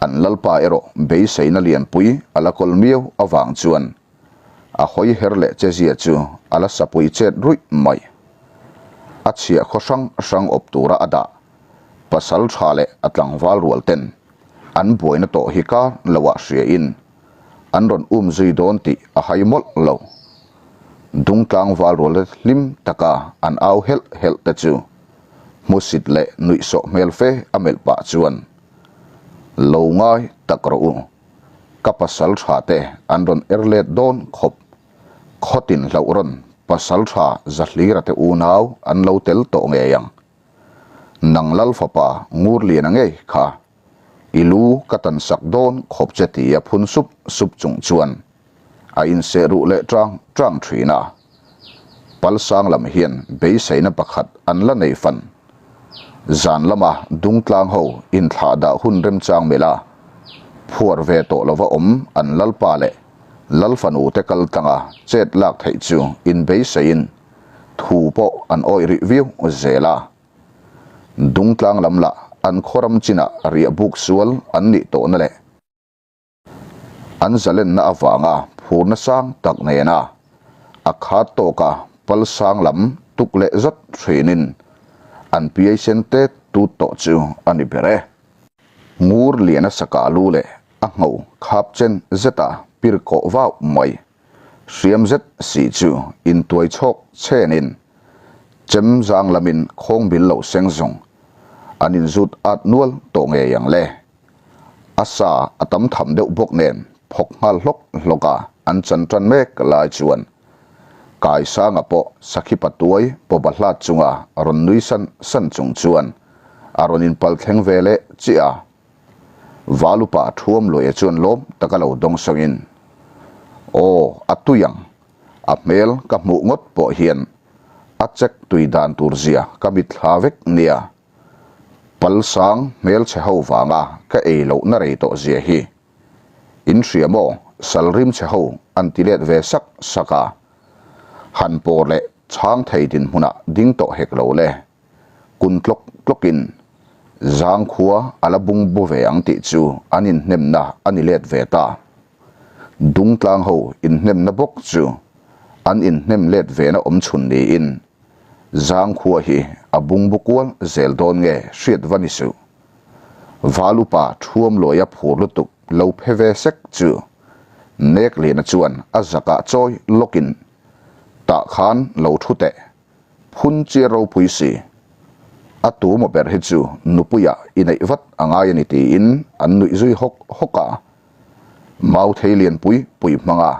Speaker 1: An lalpa erawh beiseina lianpui a la kawl miau avang chuan a hawi her leh che zia chu a la sapui chet ruih mai. A chhiah khaw hrang hrang awp tura a dah pasal tha leh a tlangval rual ten an buaina tawh hi kar loah hria in an rawn um zui dawn tih a hai mawlh lo. Dungtlang valrual hlim taka an au helh helh te chu hmusit leh nuihsawh hmel fe a melh pah chuan, Lo ngai tak rawh u, ka pasal tha te an rawn er let dawn khawp, khawtin hlauh rawn pasal tha Zahlira te unau an lo tel tawh ngei ang. Nang Lal fapa Ngurliana ngei kha I lu ka tan sak dawn khawp che ti a phun sup sup chung chuan a inseh ruh leh tang tang thin a. Palsang lam hian beiseina pakhat an la nei fan. Zan lama Dungtlang ho inthlah dah hun remchang melh a, phuar ve tawh lova awm an lalpa leh lalfanu te kal tlanga chet lak theih chu inbeiseiin thu pawh an awih rih viau zel a. Dungtlang lam lah an khawram chinah riah buk sual an nih tawhna leh an zalenna avanga phurna sang tak nena a khat tawka pal sang lam tuk leh zat thinin an piai sen tet tut tawh chu a ni ber e. Ngur liana sakah lu leh. A ngho khap chen zeta pir kawh vau mai. Hriam zet si chu intuai chhawk chenin chem zang lamin khawng bil lo seng zawng an inzut at nual tawh ngei ang le. A sa a tam tham deuh bawk nen phawk nghal hlawk hlawk a an chan tan mek lai chuan Kaisanga pawh sakhi patuai pawba hlat chunga rawn nui san san chung chuan a rawn inpal thleng ve leh chiah a. Valupa thuam luaia chuan lawm taka lo dawng sawngin, Aw, a tui ang. A hmel ka hmuh ngawt pawh hian a check tui dan tur zia ka mitthla vek nia. Palsang hmelchhe ho vanga ka ei lohna rei tawh zia hi. In hria maw, sal rim chhe ho an ti let ve sak sak a. Han pawr leh chhang thei dinhmunah ding tawh hek lo le. Kun tlawk tlawkin zangkhua a la bung bu ve ang tih chu an inhnemna a ni let ve ta. Dungtlang ho inhnemna bawk chu an inhnem let vena awm chhun niin zangkhua hi a bung bu kual zel dawn nge hriat va ni suh. Val upa thuam luaia phur lutuk lo phe ve sek chu Nekliana chuan a zakah chawi lawkin tah khan lo thu teh. Phun chiar ropui si. A tu maw ber hi chu nupuiah i neih vat a ngai a ni tiin an nuih zui hawk hawk a. Mau thei lian pui pui hmanga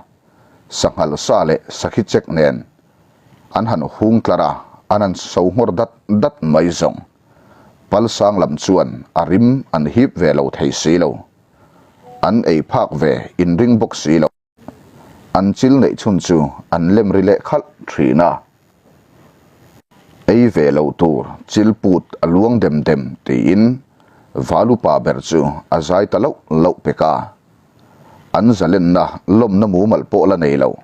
Speaker 1: sanghal sa leh sakhi chek nen an han hung tlar a, an han so nghawr dat dat mai zawng. Palsang lam chuan a rim an hip ve lo thei si lo. An ei phak ve inring bawk si lo. An chil neih chhun chu an lem ri leh khalh thin a. Ei ve loh tur chil put a luang dem dem tiin Valupa ber chu a zai ta loh loh pek a. An zalenna lawmna mumal pawh la nei lo.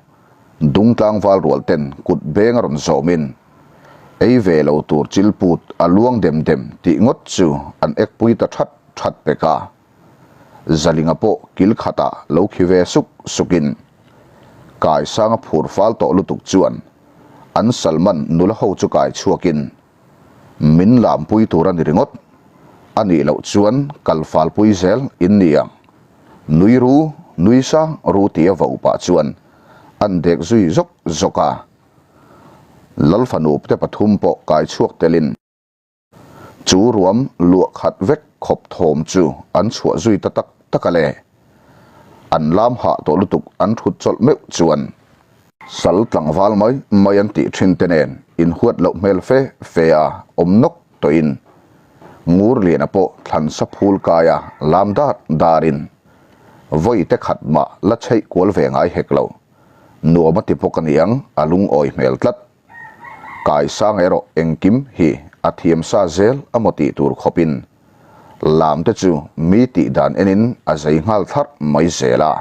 Speaker 1: Dungtlang val rual ten kut beng a rawn zawmin ei ve lo tur chil put a luang dem dem tih ngawt chu an ekpui ta that that pek a. Zalinga pawh kil khatah lo khi ve suk sukin Kaisanga phur fal tawh lutuk chuan an Salman nula ho chu kai chhuakin min lampui tur a ni ringawt, a nih loh chuan kal falpui zel in ni ang, nui ru, nui sang ru tia vo pah chuan an dek zui zawk zawk a. Lalfanup te pathum pawh kai chhuak telin. Chu ruam luah khat vek khawp thawm chu an chhuah zui ta tak tak a le. An lam hah tawh lutuk an thut chawlh meuh chuan sal tlangval mai mai an tih thin te nen inhuat loh hmel fe fe a awm nawk tawhin Ngurliana pawh thlansa phul kaia lam dar darin vawi te khat mah la chheih kual ve ngai hek lo. Nuam a ti bawk aniang a lungawi hmel tlat. Kaisang erawh engkim hi a thiam sa zel a maw tih tur khawpin lam te chu mi tih dan enin a zei nghal thlarh mai zel a.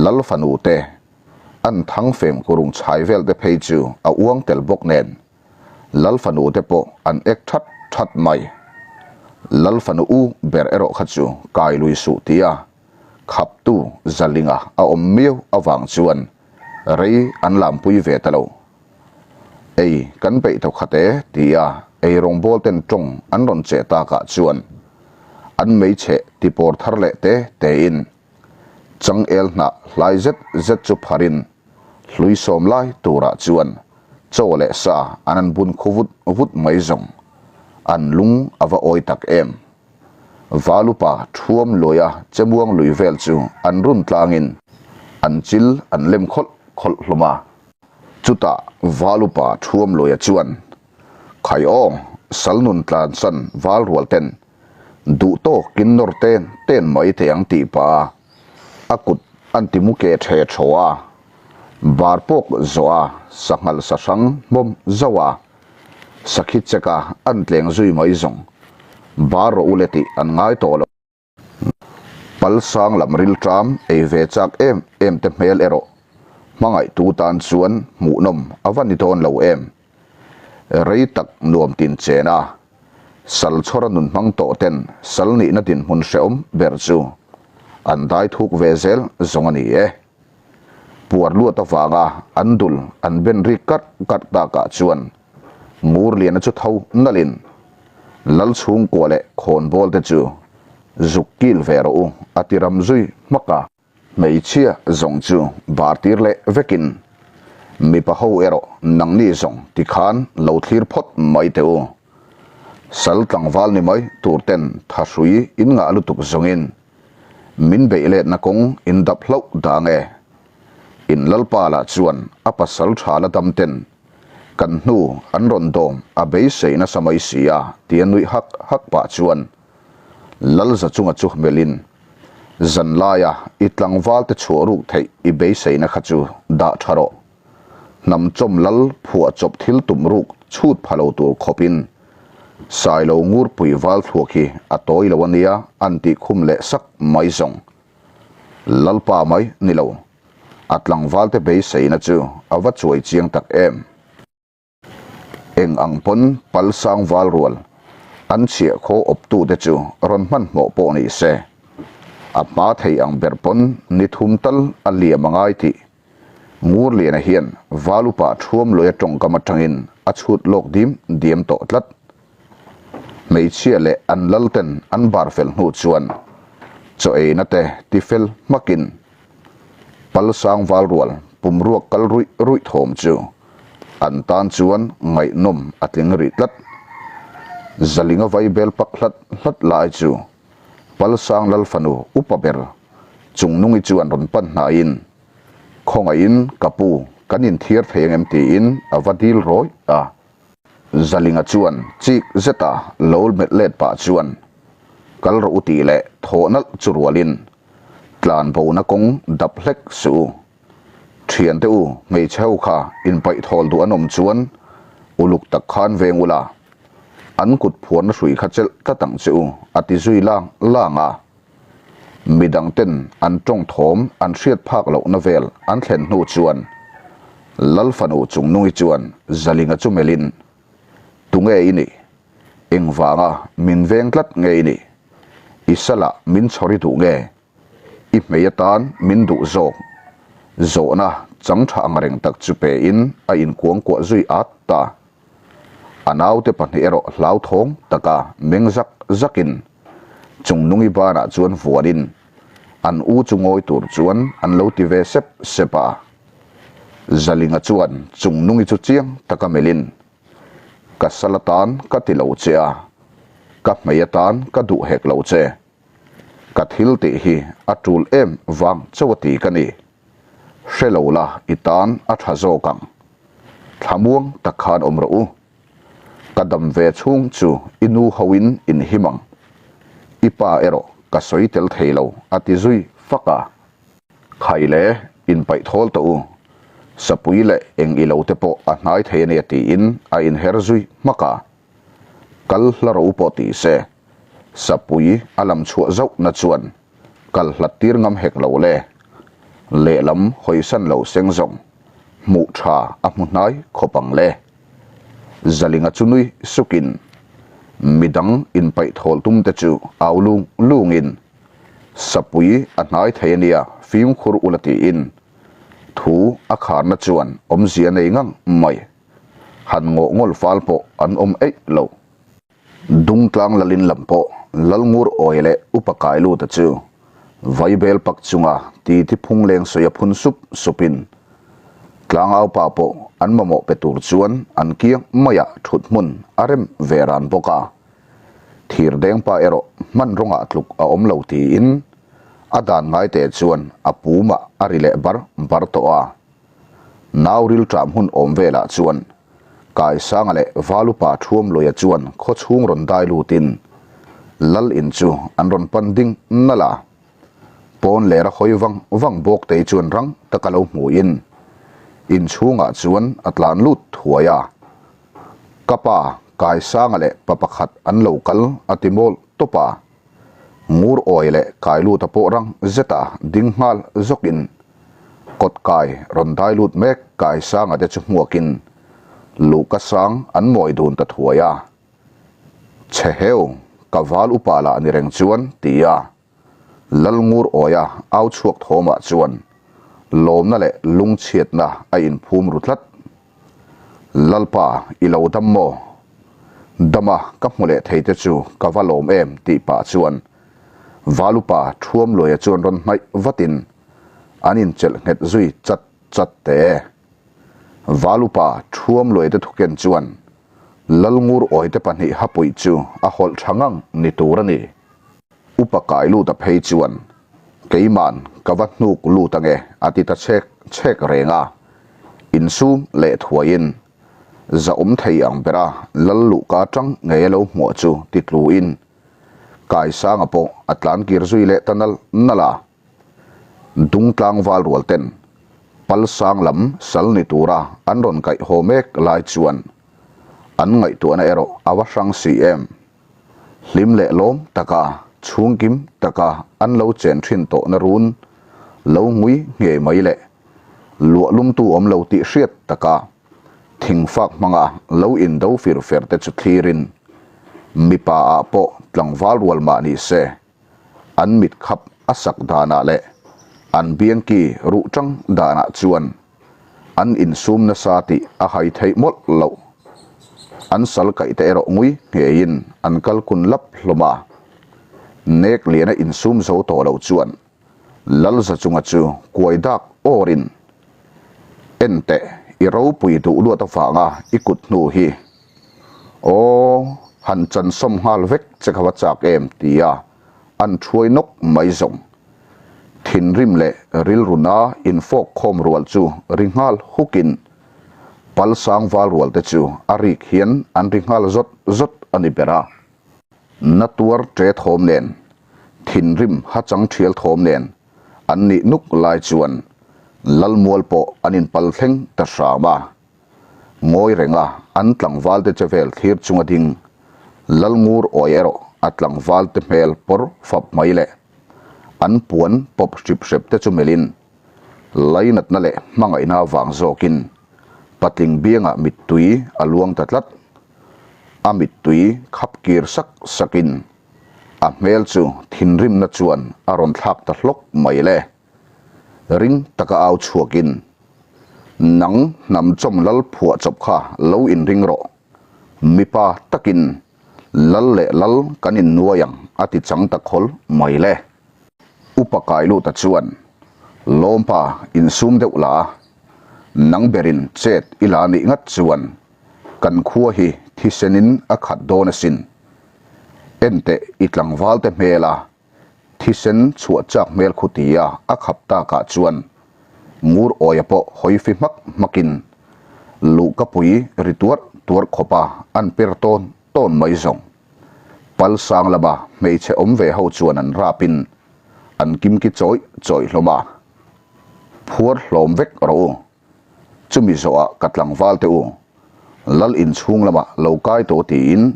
Speaker 1: Lal fanu te an thang fem kurung chhai vel te phei chu a uang tel bawk nen Lal fanu te pawh an ek that that mai. Lal fanu u ber erawh kha chu kai lui suh tia khaptu Zalinga a awm miau avang chuan Rei an lampui ve ta lo. Ei kan peih tho khat e tia ei rawngbawl ten tawng an rawn cheh takah chuan an meichhe tipawr thar leh te tein changel hnah hlai zet zet chu pharin hlui sawm lai turah chuan chaw leh sa an an bun khu vut vut mai zawng an lung a va awi tak em. Valupa thuam luaia chemuang lui vel chu an run tlangin an chil an lem khawlh khawlh hlawm a. Chutah Valupa thuam luaia chuan, Khai aw, sal nun tlansan val rual ten duh tawkin nawr ten ten mai thei ang tih pah a, a kut an ti mu ke the thaw a, bar pawk zawh a, sanghal sahrang hmawm zauh a. Sakhi cheka an tleng zui mai zawng bar rawh u le tih an ngai tawh lo. Palsang lam rilṭam ei ve chak em em te hmel erawh hmangaihtu tan chuan hmuhnawm a va ni dawn lo em. Rei tak nuam tin chen a, sal chhawra nun hmang tawh ten sal nihna dinhmun hrehawm ber chu an dai thuk ve zel zawng a ni e. Puar luat avanga an dul an ben rik karh karh takah chuan Ngurliana chu tho nalhin Lal chhungkua leh khawnbawl te chu Zuk kil ve rawh u, a ti ram zui hmak a. Hmeichhia zawng chu bar tir leh vekin, mipa ho erawh nangni zawng tikhan lo thlir phawt mai teh u. Sal tlangval ni mai tur ten thahrui in ngah lutuk zawngin min beih letna kawng in dap hlauh dang e. In lalpa lah chuan a pasal tha la dam ten kan hnu an rawn dawm a beisei nasa mai si a tia nuih hak hak pah chuan Lalza chunga chu melhin zanlaia i tlangval te chhuah ruk theih i beiseina kha chu dah tha rawh. Hnam chawm lal phuah chawp thil tum ruk chhut pha lo tur khawpin Sailo ngurpui val thluak hi a tawi lo ania an tih khum leh sak mai zawng. Lalpa mai ni lo. A tlangvalte beiseina chu a va chuai chiang tak em. Eng ang pawn pal sang val rual an chhiah khaw awptute chu rawn hmanhmawh pawh ni se, a hma thei ang ber pawn ni thum tal a liam a ngai tih Ngurliana hian val upa thuam luia tawngkam atangin a chhut lawk dim diam tawh tlat. Hmeichhia leh an lal ten an bar fel hnu chuan chaw eina te ti fel hmakin pal sang val rual pumruak kal ruih ruih thawm chu an tan chuan ngaihnawm a tling rih tlat. Zalinga vaibel pak hlat hlat lai chu pal sang lal fanu upa ber Chungnungi chuan rawn pan hnaiin, Khawngaihin ka pu, kan inthiar thei angem tiin a va dil rawih a. Zalinga chuan chik zeta lo melh let pah chuan, Kal rawh u tih leh thaw nalh chu rualin tlan bona kawng dap hlek suh u. Thiante u, hmeichhe ho kha inpaih thawl duh an awm chuan uluk tak khan veng ula, an kut phuarna hrui kha chelh tlat ang che u, a ti zui lang lang a. Midang ten an tawng thawm an hriat phak lohna vel an thlen hnu chuan Lal fanu Chungnungi chuan Zalinga chu melhin, Tunge i nih? Engvanga min veng tlat nge i nih? I salah min chhawr i duh nge? I hmei atan min duh zawk? Zawhna chang tha ang reng tak chu pein a inkuangkuah zui at ta. A naute pahnih erawh hlauthawng taka meng zak zakin Chungnungi banah chuan vuanin an u chu ngawi tur chuan an lo ti ve sep sep a. Zalinga chuan Chungnungi chu chiang taka melhin, Ka sal atan ka ti lo che a, ka hmei atan ka duh hek lo che. Ka thil tih hi a tul em vang chauh a ti ka ni. Hre lo la i tan a tha zawk ang. Thlamuang tak khan awm rawh u. Ka dam ve chhung chu i nu hoin in him ang. I pa erawh ka sawi tel thei lo a ti zui fak a. Khai le, inpaih thawl tawh u. Sapui leh eng i lo te pawh a hnai thei a nia tiin a inher zui hmak a. Kal hla rawh u pawh ti se. Sapui a lam chhuah zauhna chuan kal hlat tir ngam hek lo le. Lehlam hawisan lo seng zawng hmuh tha a hmu hnai khawp ang le. Zalinga chu nui sukin midang inpaih thawl tum te chu au lung lungin Sapui a hnai thei a nia fimkhur ula tiin thu a kharna chuan awmzia nei ngang mai. Han ngawh ngawl fal pawh an awm eih lo. Dungtlang lalin lam pawh Lalngur Awi leh Upa Kailuta chu Vaibel pak chunga titi phung leng sawi a phun sup supin Tlangau pa pawh an mamawh pe tur chuan an kiang maiah thut hmun a rem ve ran bawk a. Thirdeng pa erawh hman rawngah tluk a awm lo tiin a dan ngaite chuan a pumah a ri leh bar bar tawh a. Nau rilṭam hun awm velah chuan Kaisanga leh Valupa Thuamluaia chuan khawchhung rawn dai lutin Lal in chu an rawn pan ding nalh a. Pawn lera hawi vang vang Bawktei chuan rang taka lo hmuhin inchhungah chuan a tlan lut thuai a. Ka pa Kaisanga leh pa pakhat an lo kal a ti mawl tawp a. Ngur awi leh kai lut a pawh rang zeta ding nghal zawkin kawt kai rawn dai lut mek kai sanga te chu hmuakin luhka sang an mawi dun ta thuai a. Chhe heu, ka val upa lah ni reng chuan ti a. Lalngur awia au chhuak thawmah chuan lawmna leh lungchhiatna a inphum ru tlat. Lalpa, i lo dam maw? Dama ka hmu leh thei te chu ka va lawm em tih pah chuan. Valupa Thuamluaia chuan rawn hnaih vatin an inchelh nghet zui chat chat teh e. Valupa Thuamluaia te thuken chuan Lalngur awite pahnih hapuih chu a hawlh tha ngang ni tur a ni. Upa kai lut a phei chuan keiman ka va hnuk lut ange a ti ta chhek chhek reng a, insum leh thuaiin zahawm thei ang bera lal luhka atang ngei a lo hmuah chu ti tluin Kaisanga pawh a tlan kir zui leh ta nal nal a. Dungtlang val rual ten Palsang lam sal ni tura an rawn kaih haw mek lai chuan an ngaihtuahna erawh a va hrang si em. Hlim leh lawm taka chhungkim taka an lo chen thin tawhna run lo ngui nghei mai leh luah lumtu awm lo tih hriat taka thingfak hmanga lo indo fir fer te chu thlirin mipa ah pawh tlangval rual mah ni se an mit khap a sak danah leh an biangki ruh tang danah chuan an insum nasa tih a hai theih mawlh loh. An sal kaih te erawh ngui ngheiin an kal kun lap hlawm a, nek liana insum zo tawh lo chuan Lalza chunga chu kuai dak awrin, En teh, i ropui duh luat avanga i kut hnu hi. Aw, han chansawm nghal vek che kha va chak em tia an thuai nawk mai zawng. Thinrim leh rilruna infawk khawm rual chu ri nghal hukin Palsang val rual te chu a rik hian an ri nghal zawt zawt a ni ber a. Na tuar ṭe thawm nen, thinrim hachang ṭhial thawm nen an nih nuk lai chuan Lalmual pawh an inpal thleng ta hram a. Ngawi renga an tlangvalte che vel thlir chunga ding Lalngur awi erawh a tlangvalte hmel pawr fap mai leh an puan pawp hrip hrep te chu melhin lainatna leh hmangaihna avang zawkin patling biangah mittui a luang ta tlat. A mittui khap kir sak sakin a hmel chu thinrimna chuan a rawn thlak ta hlawk mai le. Ring taka au chhuakin, Nang hnam chawm lal phuah chawp kha lo inring rawh. Mipa takin lal leh lal kan innuai ang a ti chang ta khawl mai le. Upa Kailuta chuan, Lawmpa insum deuh la, nang berin chet i la nih ngat chuan Kan khua hi thisenin a khat dawn asin. Enteh i tlangvalte hmela thisen chhuah chak hmel khu tia a khap takah chuan Ngur Awia pawh hawi fi hmak hmakin luhkapui ri tuarh tuarh khawpa an per tawn tawn mai zawng. Pal sang lama hmeichhe awm ve ho chuan an rapin an kimki chawih chawih hlawm a. Phuar hlawm vek rawh u. Chumi zawhah ka tlangval teh u, Lal inchhung lamah lo kai tawh tiin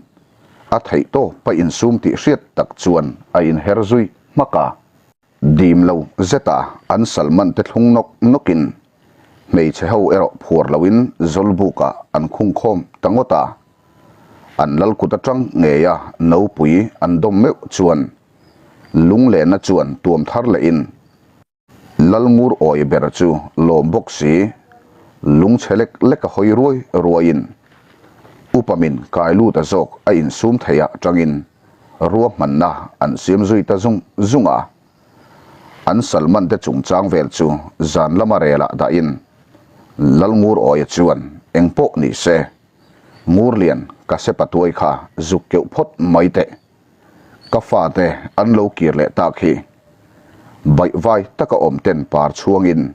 Speaker 1: a theih tawp a insum tih hriat tak chuan a inher zui hmak a. Dim lo zeta an Salman te thlung nawk nawkin hmeichhe ho erawh phuar loin Zawlbukah an khungkhawm ta ngawt a. An lal kut atang ngeia nopui an dawm meuh chuan lunglenna chuan tuam thar lehin Lalngur awi ber chu lawm bawk si, lungchhe lek lek a hawi ruai ruaiin upa min kai lut a zawk a insum theih ah tangin ruahmanna an siam zui ta zung zung a. An Salman te chungchang vel chu zan lama relah dahin Lalngur awia chuan engpawh ni se, Ngurlian ka sepa tuai kha zuk keuh phawt mai teh. Ka fate an lo kir leh tak hi. Baihvai taka awm ten par chhuangin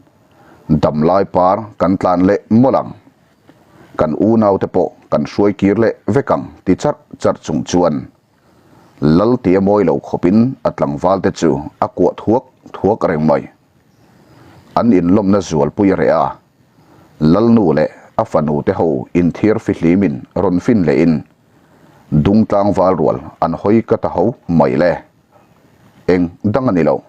Speaker 1: damlai par kan tlan leh mawlh ang. Kan unaute pawh kan hruai kir leh vek ang ti charh charh chung chuan Laltia mawi lo khawpin a tlangvalte chu a kuah thuak thuak reng mai. An inlawmna zualpui a reh a, Lalnu leh a fanute ho inthiar fihlimin rawn fin lehin Dungtlang val rual an hawi ka ta ho mai le. Eng dang a ni lo.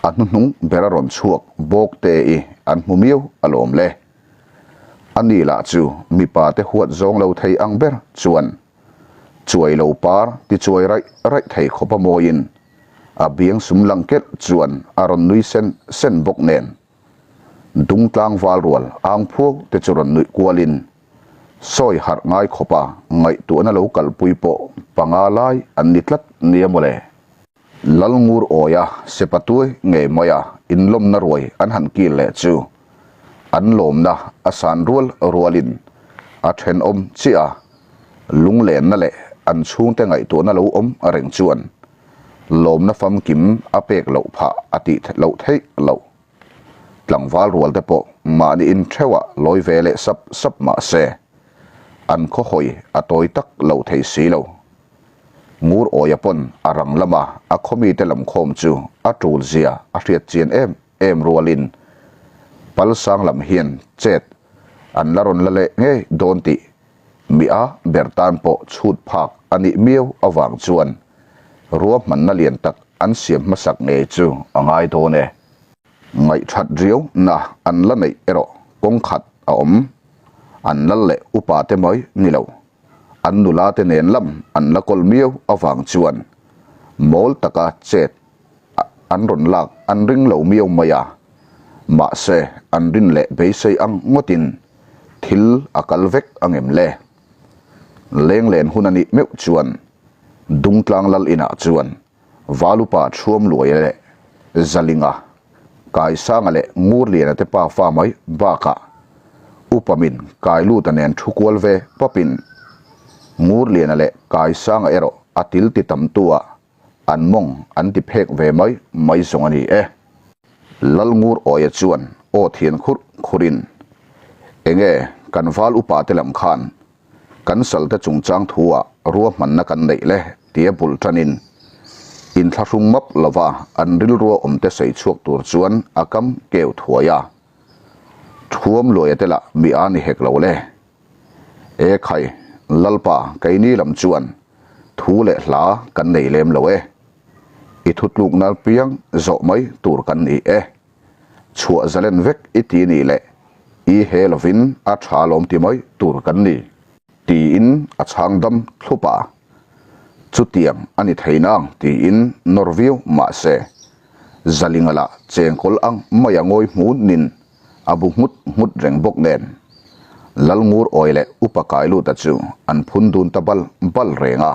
Speaker 1: A hnuhnung ber a rawn chhuak bawk te i an hmu miau alawm le. A ni lah chu mipa te huat zawng lo thei ang ber chuan chuai lo par ti chuai raih raih thei khawp a mawiin a biang sum lang kelh chuan a rawn nui sen sen bawk nen Dungtlang val rual ang phuau te chu rawn nuih kualin Sawi harh ngai khawpa ngaihtuahna lo kalpui pawh panga lai an ni tlat nia mawle. Lalngur awia sepatuai ngei maia inlawmna ruai an han kil leh chu an lawmna a san rual rualin a thenawm chiah a, lunglenna leh an chhungte ngaihtuahna lo awm reng chuan lawmna famkim a pek loh phah a tih loh theih loh. Tlangval rual te pawh mahni in theuhah lawi ve leh sap sap mah se, an khaw hawi a tawi tak lo thei si lo. Ngur awia pawn a rang lama a khaw mite lam khawm chu a tul zia a hriat chian em em rualin Palsang lam hian chet an la rawn la leh ngei dawn tih mi a ber tan pawh chhut phak a nih miau avang chuan ruahmanna lian tak an siam hmasak ngei chu a ngai dawn e. Ngaihthat riau na an la neih erawh kawng khat a awm. An lal leh upa te mai ni lo. An nula te nen lam an la kawl miau avang chuan mawl taka chet an rawn lak an ring lo miau mai a. Mahse an rin leh beisei ang ngawtin thil a kal vek angem le? Lenglen hun a nih meuh chuan Dungtlang lal inah chuan Valupa Thuamluaia leh Zalinga, Kaisanga leh Ngurliana te pafa mai bakah Upamin Kailuta nen thu kual ve pawpin Ngurliana leh Kaisanga erawh a til ti tamtu-ah an mawng an ti phek ve mai mai zawng a ni e. Lalngur Awia chuan aw thian khurh khurin, Enge kan val upa te lam khan Kan salte chungchang thu-ah ruahmanna kan neih le tia bul tanin inthlahrung map lova an rilrua awmte sawi chhuak tur chuan a kam keu thuai a. Thuam luaia te lah mi a ni hek lo le. E khai, Lalpa keini lam chuan thu leh hla kan nei lem lo e. I thutlukna piang zawh mai tur kan ni e. Chhuah zalen vek i ti nih leh i he lovin a tha lawm ti mai tur kan ni, tiin a chhang dam thlup a. Chutiang a ni thei nang tiin nawr viau mah se, Zalinga lah chengkawl ang mai a ngawi hmunin a bu nghut nghut reng bawk nen, Lalngur awi leh Upa Kailuta chu an phun dun ta bal bal reng a.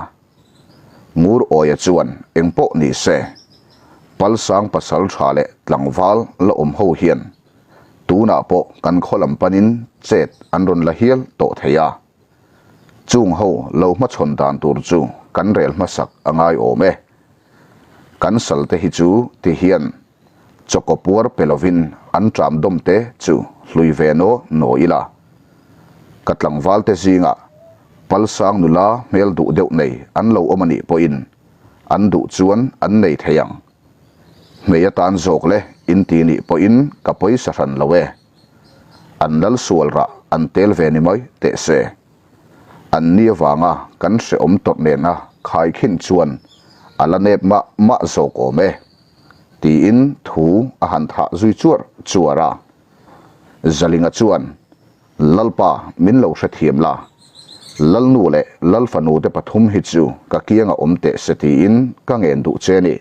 Speaker 1: Ngur Awia chuan eng pawh ni se, Palsang pasal tha leh tlangval la awm ho hian tunah pawh kan khaw lam panin chet an rawn la hial tawh thei a. Chung ho lo hmachhawn dan tur chu kan rel hmasak a ngai awm e. Kan salte hi chu ti hian chawkaw puar pe lovin an ṭam dawm te chu hlui ve naw naw ila. Ka tlangval te zingah Palsang nula hmel duh deuh nei an lo awm a nih pawhin an duh chuan an nei thei ang. Hmei atan zawk le in ti nih pawhin ka pawisa hran lo e. An lal sual rah an tel ve ni mai teh se. An ni avanga kan hrehawm tawrh nena khaikhin chuan a la nep mah mah zawk awm e. Tiin thu a han thah zui chuar chuar a. Zalinga chuan, Lalpa, min lo hrethiam la. Lalnu leh Lalfanu te pathum hi chu ka kianga awm teh se tiin ka ngen duh che ni.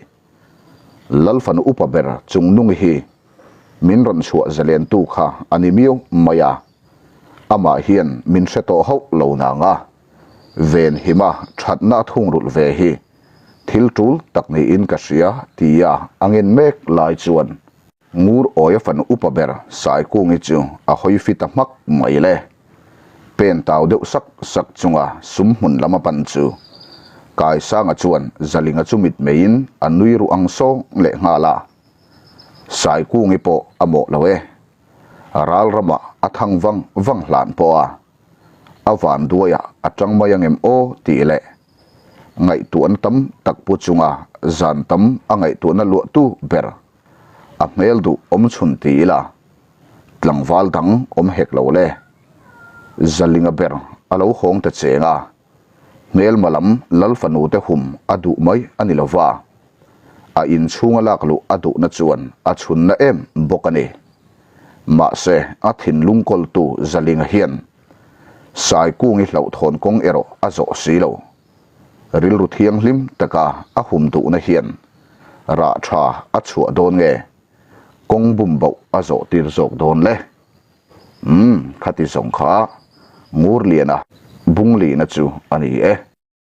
Speaker 1: Lalfanu upa ber Chungnungi hi min rawn chhuah zalentu kha a ni miau mai a. Amah hian min hre tawh hauh lo nang a. Venhima thatna a thungrulh ve hi Thil tul tak niin ka hria, tia a ngen mek lai chuan Ngur Awia fanu upa ber Saikungi chu a hawi fit a hmak mai le. Pen tau deuh sak sak chunga sum hmun lam a pan chu Kaisanga chuan Zalinga chu mitmeiin a nui ruh ang sawng leh nghal a. Saikungi pawh a mawh lo e. Ral ramah a thang vang vang hlan pawh a. A vanduaiah a tang mai angem aw tih leh Ngaihtuahna tam tak pu chunga zan tam a ngaihtuahna luahtu ber a hmel duh awm chhun ti ila, tlangval dang awm hek lo le. Zalinga ber a lo hawng ta cheng a, hmelma lam lal fanu te hum a duh mai a ni lova, a inchhunga lak luh a duhna chuan a chhunna em bawk a ni. Mahse, a thinlung kawltu Zalinga hian Saikungi hlauhthawn kawng erawh a zawh si lo. Rilru thianghlim taka a hum duhna hian rah tha a chhuah dawn nge kawng bum bauh a zawh tir zawk dawn le? Umm, khati zawng kha Ngurliana bunglina chu a ni e.